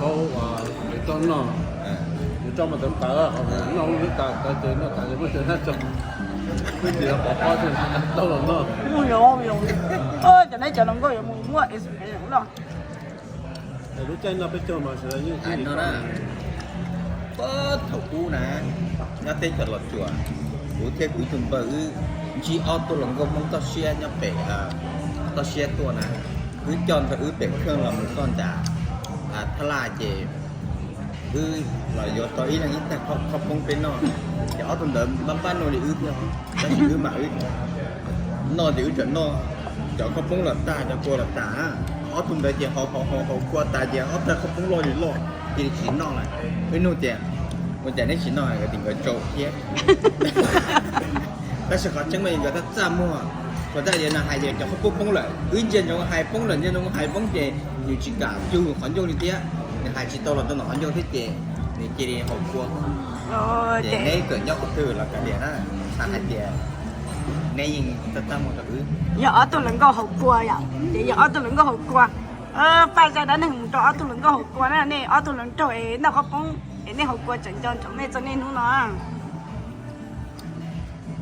Tau, tau noj, tau mas tawv tawv, noj lub tas tawv ces noj tas ces muab cov hnab tso, muab cov pov pob tso tau los noj. Mus yuav, cov neb cov hluas nkauj yuav mus muaj experience los. Lub caij no peb caug mas sawv daws yeej no na. Puag thaum ub na, nyob teb chaws Los Tsuas, kuv thiab kuv ib tug npawg wb ntsib ob tug hluas nkauj Hmoob toj siab nyob pem toj siab tuaj na, wb coj nrog wb pem kheej los mus txog nram Thaj Laj ces wb los yuav tau ib leeg ib tag khob poob peb noj, ces ob tug ntawd npab npab noj li wb thiab, tab sis wb mam wb noj ces wb tseem noj cov khob poob los tag, cov kua los tag. Ob tug ntawd ces haus haus haus haus kua tas ces ob tag khob poob loj li loj, cia li tsis noj lawm. Wb nug tias, ua cas neb tsis noj, nkawd tias nkawd tsau thiab. Tab sis qhov tseeb mas nkawd txaj txaj muag, txawm tias nws hais tias cov khob poob poob lawm, wb ntsia ntsoov hais poob lawm, ntsia ntsoov hais poob ces nws tsis kam cug qhov ncauj li thiab, nws hais tsis tau los rau ntawm qhov ncauj thiab ces nws cia li haus kua. Ces neb kawm nyob qhov twg los kav liam na, xav hais tias neb yeej txaj txaj muag rau wb. Yog ob tug hluas nkauj haus kua yom, ces yog ob tug hluas nkauj haus kua. Faj zaj dab neeg mus rau ob tug hluas nkauj haus kua na, nej ob tug hluas nraug es noj khob poob es nej haus kua tseem nco ntsoov nej txog niaj hnub no.